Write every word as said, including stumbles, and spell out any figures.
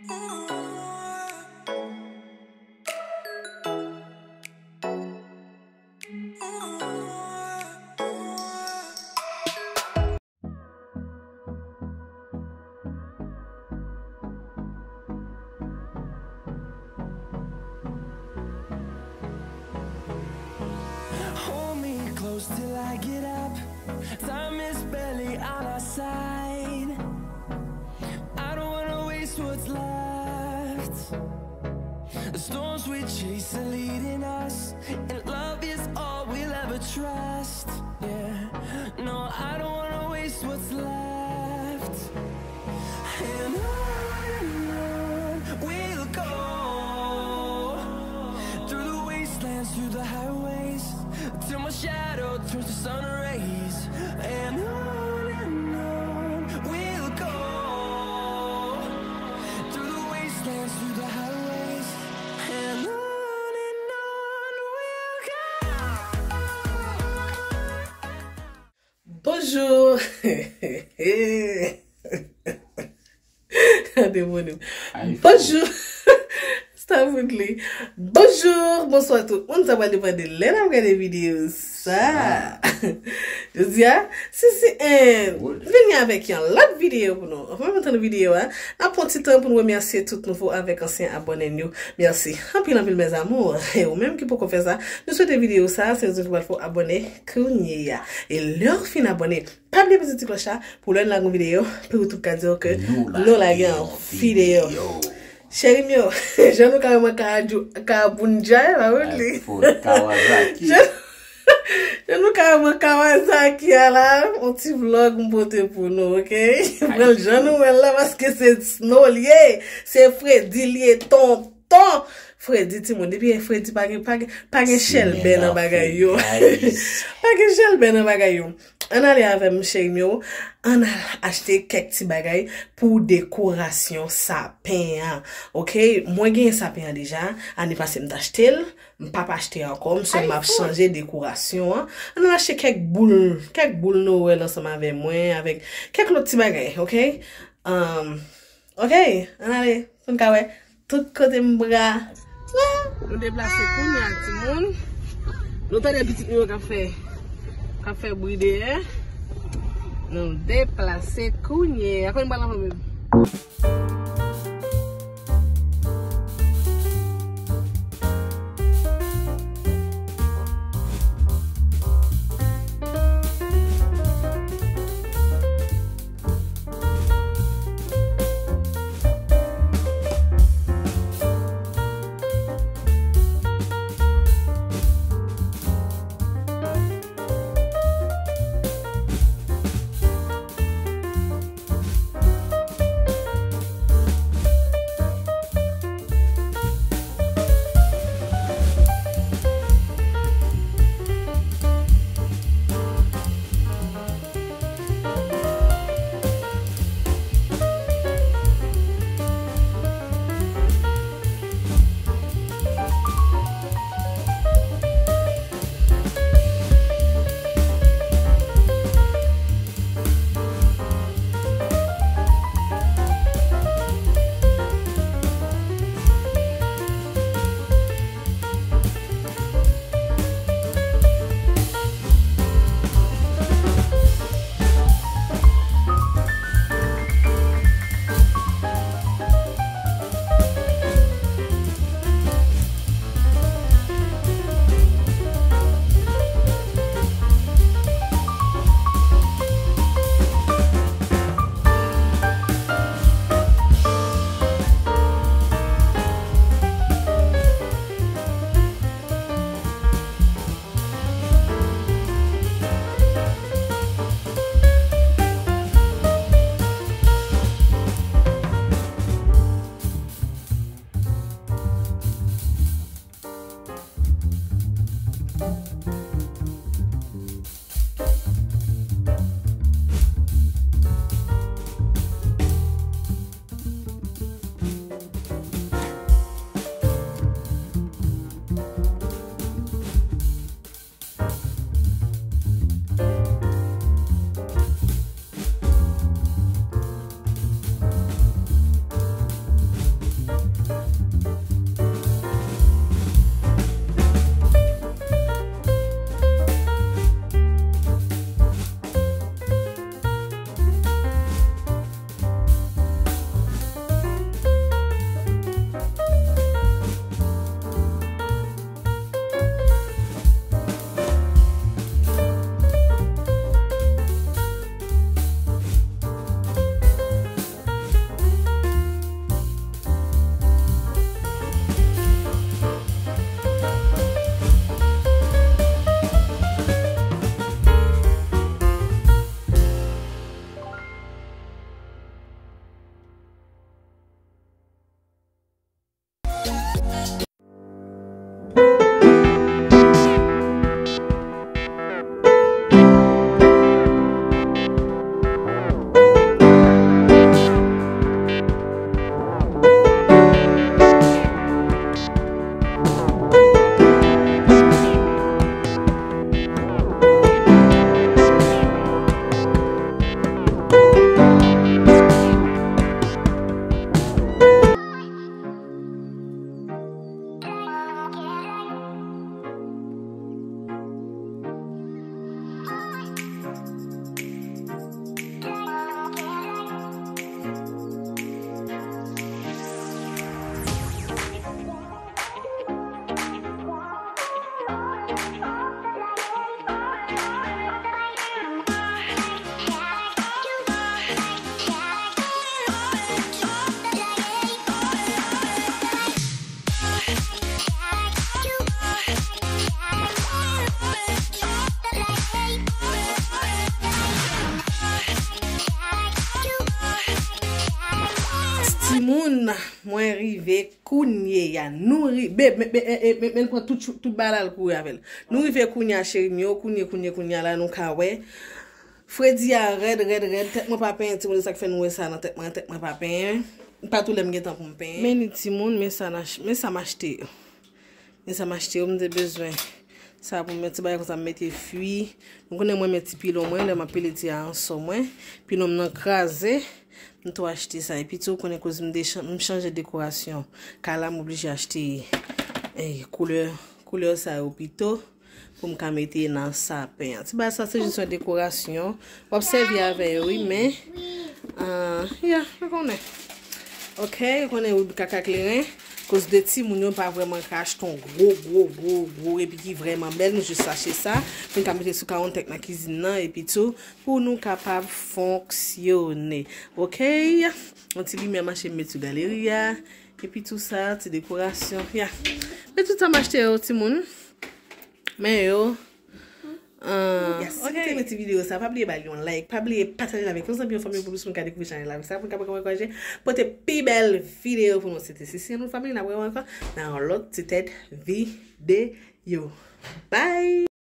Hold me close till I get up. Time is barely on our side. I don't wanna waste what's left. The storms we chase are leading us, and love is all we'll ever trust. Yeah, no, I don't wanna waste what's left. And on and on we'll go, through the wastelands, through the highways, till my shadow turns to sun rays. And on and on we'll go, through the wastelands, through the highways, and on and on we'll go. Bonjou. Gade moun yo. Bonjou. Stop with li. Bonjou, bonswa tout moun. Sa pral depann de lè n ap gade videyo sa. Jodi a, Sisi Ann vini avèk yon lòt videyo pou nou. Anvan nou tann videyo a, n ap pran ti tan pou nou remèsye tout nouvo avèk ansyen abòne n yo. Mèsi anpil, anpil, mes amours. E ou menm ki poko fè sa, nou swete videyo sa, se rezon ki pral fè w abòne kounye a. E lè w fin abòne, pa bliye peze ti klòch la pou lè n lage yon videyo, pou YouTube ka di w ke nou lage yon videyo. Cheri m yo, jan nou ka wè mwen ka, ka bounjay la, wi. Jan, jan nou ka wè mwen Kawasaki a la, yon ti vlog m pote pou nou, ok? Pran l jan nou wè l la, paske se snow l ye, se fredi l ye, tonton. Fredi, timoun, depi e fredi, pa gen, pa gen, pa gen chèlbè nan bagay yo. Pa gen chèlbè nan bagay yo. Ann ale avè m, cheri m yo. Ann al achte kèk ti bagay pou dekorasyon sapen an. Ok? Mwen genyen sapen an deja. Ane pase m t achte l. M p ap achte ankò. M sèlman ap chanje dekorasyon an. Ann al achte kèk boul, kèk boul Nwèl ansanm avè mwen, avèk kèk lòt ti bagay. Ok? Um, ok, ann ale. Pou n ka wè. Tout kote m bra. Nou deplase kounye a, timoun. Nou tande pitit nou yo k ap fè, k ap fè bri dèyè. Nou deplase kounye a. Kote m pral anvan menm? Moun, mwen rive kounye a. Nou rive, men, men, men, men, men pran tout, tout bagay la l kouri avè l. Nou rive kounye a, cheri m yo, kounye, kounye, kounye a la, nou ka wè. Fredi a rèd, rèd, rèd. Tèt mwen pa penyen, timoun, sa k fè nou wè sa nan tèt mwen, tèt mwen pa penyen. Pa tou lè m gen tan pou m penyen. Men ni timoun, men sa, men sa m achte yo. Men sa m achte yo, m te bezwen. Sa pou m met ti bagay konsa, m mete fwi. Nou konnen mwen met ti pilon mwen, lè m ap pile ti a ansò mwen. Pilon m nan kraze. M tou achte sa. Epi tou, ou konnen koz m, dechan- m chanje dekorasyon. Kay la, m oblije achte eh, koulè, koulè sa yo pito. Pou m ka mete nan sapen an. Ti bagay sa se jis yon dekorasyon. W ap sèvi avè yo, wi, men. Ah, ya, ou konnen. Ok, ou konnen wi, kaka kleren. Koz de timoun yo pa vrèman ka achte yon gwo, gwo, gwo, gwo, epi ki vrèman bèl. Nou jis achte sa. Pou n ka mete sou kawonntèk nan kizin nan, epi tou, pou nou kapab fonksyone. Ok? Yon ti limyè mache m met sou galeri a. Epi tou sa, ti dekorasyon. Ya. Men tout sa m achte yo, timoun. Men yo. Ah, yes, si nou te renmen ti videyo sa, pa bliye ba l yon like, pa bliye pataje l avèk yon zanmi, yon fanmi pou plis moun ka dekouvri chanèl la. Sa pou n kapab ankouraje pote pi bèl videyo pou nou. Se te Sisi, nou fanmi, n ap wè ankò nan yon lòt ti tèt videyo. Bye!